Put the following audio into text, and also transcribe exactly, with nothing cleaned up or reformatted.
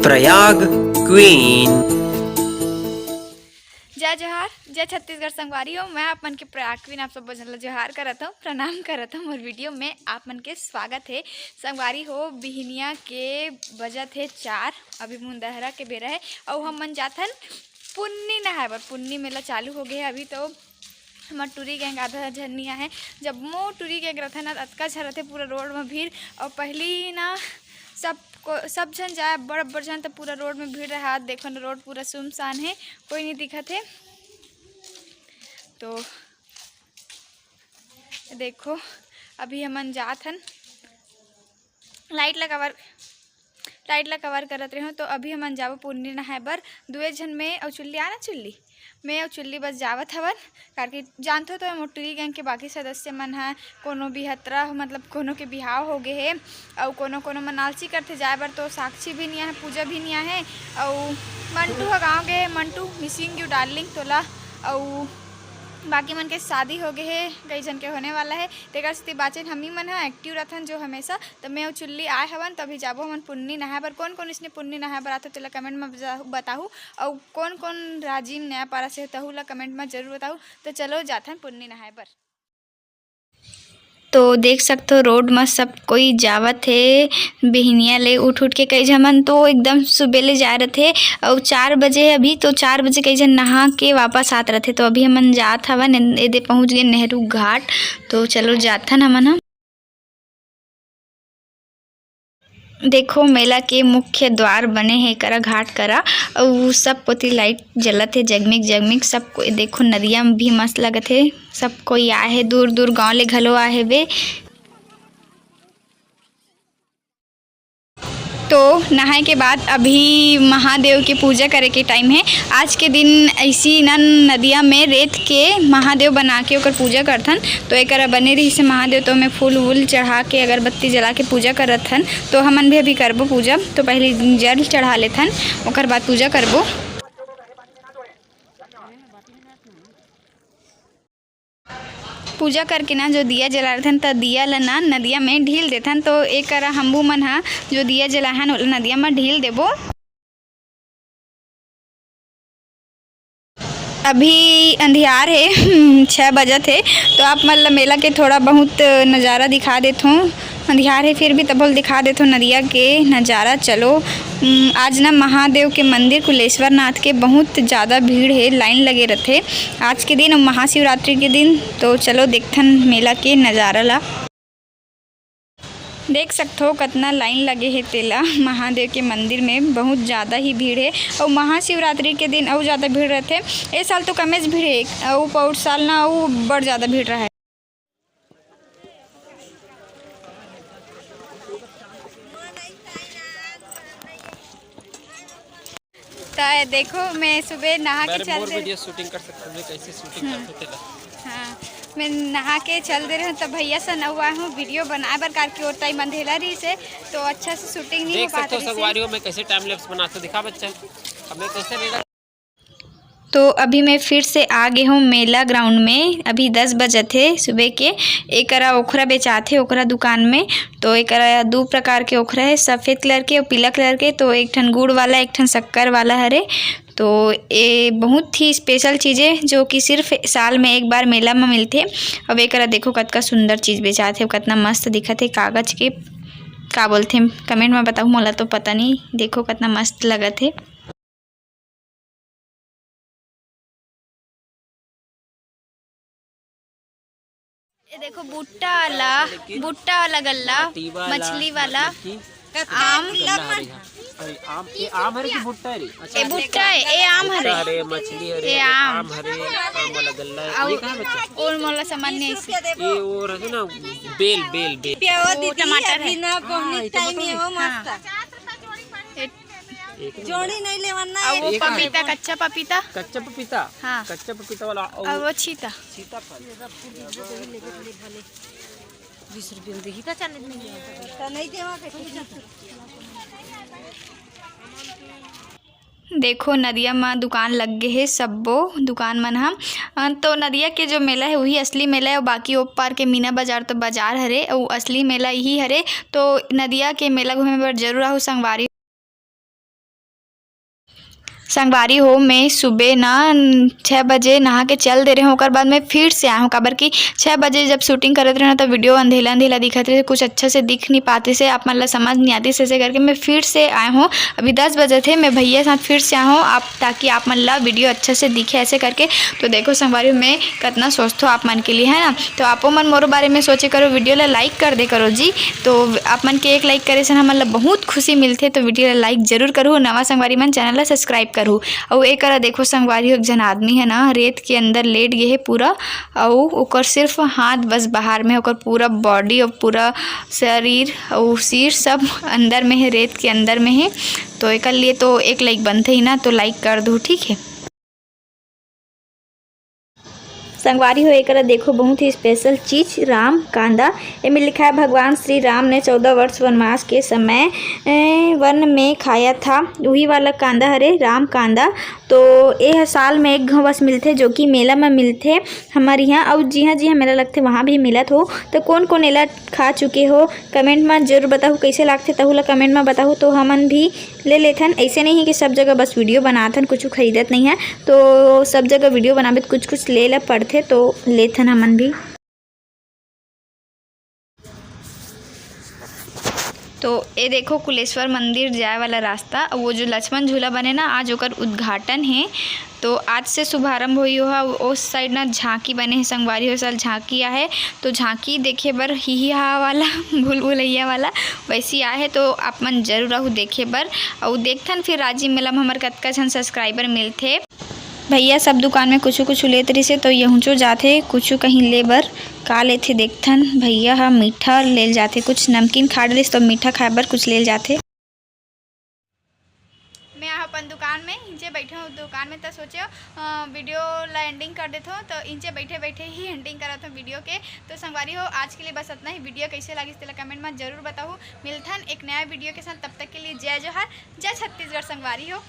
Prayag queen. जय जोहार, जय छत्तीसगढ़ संगवारी हो। मैं आप मन के प्रयाग क्वीन आप सब झन ला जोहार करत हूँ, प्रणाम करत हूँ। मोर वीडियो में आप मन के स्वागत है। संगवारी हो, बिहनिया के बजत है चार, अभी मुंदहरा के बेरा है, अउ हम मन जाथन पुन्नी नहाए बर। पुन्नी मेला चालू हो गए है अभी, तो हमर टूरी गैंग आधा झन नहीं आहे। जब मो टूरी गैंग रथे ना, अतका झन रथे पूरा रोड में भीड़। और पहली ना सब को, सब झन जाए, बड़ बड़ झन, तो पूरा रोड में भीड़ रहा। देखो ना, रोड पूरा सुनसान है, कोई नहीं दिखत है। तो देखो, अभी हमन जात हन, लाइट ला कवर, लाइट ला कवर करत रहो। तो अभी हमन जाबो पुन्नी नहाए बर। दुए झन में अउ चुल्ली, आना चुल्ली, मैं अउ चुल्ली बस जावत हवन, काबर कि जानथो तो मोर टूरी गैंग के बाकी सदस्य मन ह कोनो भी हतरा, मतलब कोनो के बिहाव हो गे हे, अउ कोनो कोनो मन आलसी करथे जाए बर, तो साक्षी भी नहीं आहे, पूजा भी नहीं आहे, अउ मंटू ह गाँव गे हे। मंटू, missing you darling, तोला, अउ बाकी मन के शादी हो गे हे, कई झन के होने वाला है, तेकर सेती बाचेन हमी मन ह active रथन जो हमेशा। तो मैं अउ चुल्ली आए हवन, तो अभी जाबो हमन पुन्नी नहाए बर। कौन कौन इसने पुन्नी नहाए बर आथे, तेला comment में बता-, बताहू, अउ कौन कौन राजिम नया पारा से तहू ला comment में जरूर बताहू। तो चलो जाथन पुन्नी नहाए बर। तो देख सकथो, रोड म सब कोई जावत हे बिहनिया ले उठ उठ के। कई झमन तो एकदम सुबह ले जाए रथे, अउ चार बजे अभी, तो चार बजे कई झन नहा के वापस आत रथे। तो अभी हमन जात हवन, एदे पहुँच गए नेहरू घाट। तो चलो जाथन हमन ह। देखो, मेला के मुख्य द्वार बने हे करा घाट करा, अउ सब कोती लाइट जलत हे जगमिग जगमिग। सब कोई देखो, नदिया में भी मस्त लगत हे, सब कोई आए हे, दूर दूर गांव ले घलो आए हेबे। तो नहाए के बाद अभी महादेव के पूजा करे के टाइम है। आज के दिन ऐसी ना नदिया में रेत के महादेव बना के ओकर पूजा करथन। तो एकरा बने रही से महादेव, तो मैं फूल वूल चढ़ा के, अगरबत्ती जला के पूजा करत हन। तो हमन भी अभी करबो पूजा। तो पहले जल चढ़ा लेथन, ओकर बाद पूजा करबो। पूजा करके ना जो दिया जला रथन, त दिया ल ना नदिया में ढील देथन। तो एक करा हमू मन ह जो दिया जलाहन, ओला नदिया में ढील देबो। अभी अंधियार हे, छः बजत हे, तो आप मन ल मेला के थोड़ा बहुत नज़ारा दिखा देथों। अंधियार हे, फिर भी तभो ल दिखा देथों नदिया के नज़ारा। चलो, उम, आज ना महादेव के मंदिर कुलेश्वर नाथ के बहुत ज़्यादा भीड़ हे, लाइन लगे रथे। आज के दिन अउ महाशिवरात्रि के दिन, तो चलो देखथन मेला के नज़ारा ला। देख सकथो कतना लाइन लगे हे तेला, महादेव के मंदिर में बहुत ज़्यादा ही भीड़ हे। अउ महाशिवरात्रि के दिन अउ ज़्यादा भीड़ रथे। ए साल तो कमेच भीड़ हे, अउ पौर साल ना अउ बड़ ज़्यादा भीड़ रहे। त देखो, मैं सुबह नहा के मैं चल मोर दे वीडियो शूटिंग कर सकता हूँ, मैं कैसे शूटिंग हम्म। करते तेला। हाँ, मैं नहा के चल दे रहे हूँ, तब भैया सन अउ आए हूँ वीडियो बनाए बर, कार के वो टाइम अंधेला रही से, तो अच्छा से शूटिंग नहीं हो देख पात सकते हो रही से। संगवारी हो, मैं कैसे टाइम लैप्स बनाता हूँ, दिखा बच्चा, अब मैं कैसे रेला। तो अभी मैं फिर से आ गे हूँ मेला ग्राउंड में। अभी दस बजत हे सुबह के। एकरा ओखरा बेचात हे ओखरा दुकान में। तो एकरा दू प्रकार के ओखरा हे, सफेद कलर के अउ पीला कलर के। तो एक ठन गुड़ वाला, एक ठन शक्कर वाला हरे। तो ये बहुत ही स्पेशल चीज़ हे, जो कि सिर्फ साल में एक बार मेला में मिलथे। अब एकरा देखो, कतका सुंदर चीज़ बेचात हे, कतना मस्त दिखत हे। कागज के का बोलथे, कमेंट में बताओ, मोला तो पता नहीं। देखो, कतना मस्त लगत हे। ये देखो, भुट्टा वाला, भुट्टा वाला गल्ला, मछली वाला, मतलब कि आम। गल्ला हरे, हाँ। अरे, आम, ये आम हरे कि भुट्टा हरे? अच्छा, ये भुट्टा है, ये आम हरे। भुट्टा हरे, मछली हरे, ये आम। आम हरे, आम वाला गल्ला है। अउ ये कहाँ बच्चा? और मोला सामान नहीं। ये वो रहते ना, बेल, बेल, बेल। वो टमाटर है। बिना हाँ, ये तो टाइम ये वो मस्त। हाँ। ये एक नंबर। जोड़ी नहीं लेवन ना, अउ वो एक पपीता, कच्चा पपीता। कच्चा पपीता? हाँ। कच्चा पपीता वाला, अउ अउ वो छीता। सीताफल। बीस रुपये में देखी, का चालीस में नहीं आता। तो नहीं देवा के। देखो, नदिया म दुकान लग गे हे, सब्बो दुकान मन ह। अ, तो नदिया के जो मेला हे, वही असली मेला हे, अउ बाकी ओ पार के मीना बाजार तो बाजार हरे, अउ असली मेला यही हरे। तो नदिया के मेला घूमे बर जरूर आहू संगवारी। संगवारी हो, मैं सुबह ना छः बजे नहा के चल दे रहे हूँ, ओकर बाद मैं फिर से आए हूँ, काबर कि छः बजे जब shooting करत रहे ना, तो video अंधेला अंधेला दिखत रहे, कुछ अच्छा से दिख नहीं पाते से, आप मन ला समझ नहीं आती से, ऐसे करके मैं फिर से आए हूँ। अभी दस बजे थे, मैं भैया साथ फिर से आए हूँ आप, ताकि आप मन ला video अच्छा से दिखे ऐसे करके। तो देखो संगवारी हो, मैं कितना स्वस्थ हो आप मन के लिए, है ना। तो आपो मन मोरो बारे में सोचे करो, video ला like कर दे करो जी। तो आप मन के एक like करे से हमन ला बहुत खुशी मिलथे। तो video ला like जरूर करू, नवा संगवारी मन channel ला subscribe करू। अउ एकरा देखो संगवारी हो, एक झन आदमी है ना, रेत के अंदर लेट गे हे पूरा, अउ ओकर सिर्फ हाथ बस बाहर में, ओकर पूरा body अउ पूरा शरीर अउ सिर सब अंदर में है, रेत के अंदर में है। तो एकर लिए तो एक like बनथे ही ना, तो like कर दू, ठीक है। संगवारी हो, एकरा देखो बहुत ही special चीज, राम कांदा। एमे लिखा है, भगवान श्री राम ने चौदह वर्ष वनवास के समय, ए, वन में खाया था, वही वाला कांदा हरे, राम कांदा। तो ए ह साल में एक घांव बस मिलथे, जो कि मेला में मिलथे हमर यहाँ, अउ जिहाँ जिहाँ मेला लगथे वहाँ भी मिलत हो। तो कौन कौन एला खा चुके हो, comment में जरूर बताहू, कैसे लागथे तहू ला comment में बताहू, तो हमन भी ले लेथन। ऐसे नहीं है कि सब जगह बस video बनाथन, कुछ खरीदत नहीं है, तो सब जगह video बनाबे तो कुछ कुछ ले ला पड़थे, तो लेथन हमन भी। तो ये देखो कुलेश्वर मंदिर जाए वाला रास्ता, वो जो लक्ष्मण झूला बने ना, आज ओकर उद्घाटन है। तो आज से शुभारंभ होई ओहा। उस side ना झांकी बने है संगवारी हो, साल झांकी आहे, तो झांकी देखे बर हिहा वाला भूल भुलैया वाला वैसी आहे, तो आप मन जरूर आहू देखे बर। अउ देखथन फिर राजिम मेला में हमर कतका झन subscriber मिलथे। भैया सब दुकान में कुछु कुछु लेत रहिसे, तो यहुंचो जाथे कुछु कहीं ले बर। का लेथे देखथन, भैया ह मीठा लेल जाथे, कुछ नमकीन खा डरिस तो मीठा खाए बर कुछ लेल जाथे। मैं आहा अपन दुकान में, इंचे बैठे हूँ दुकान में, तो सोचे, अ, video ला ending कर देथो, तो इंचे बैठे बैठे ही ending करत हूँ video के। तो संगवारी हो, आज के लिए बस इतना ही। Video कैसे लागिस तेला comment में जरूर बताहू। मिलथन एक नया video के साथ, तब तक के लिए जय जोहार, जय छत्तीसगढ़ संगवारी हो।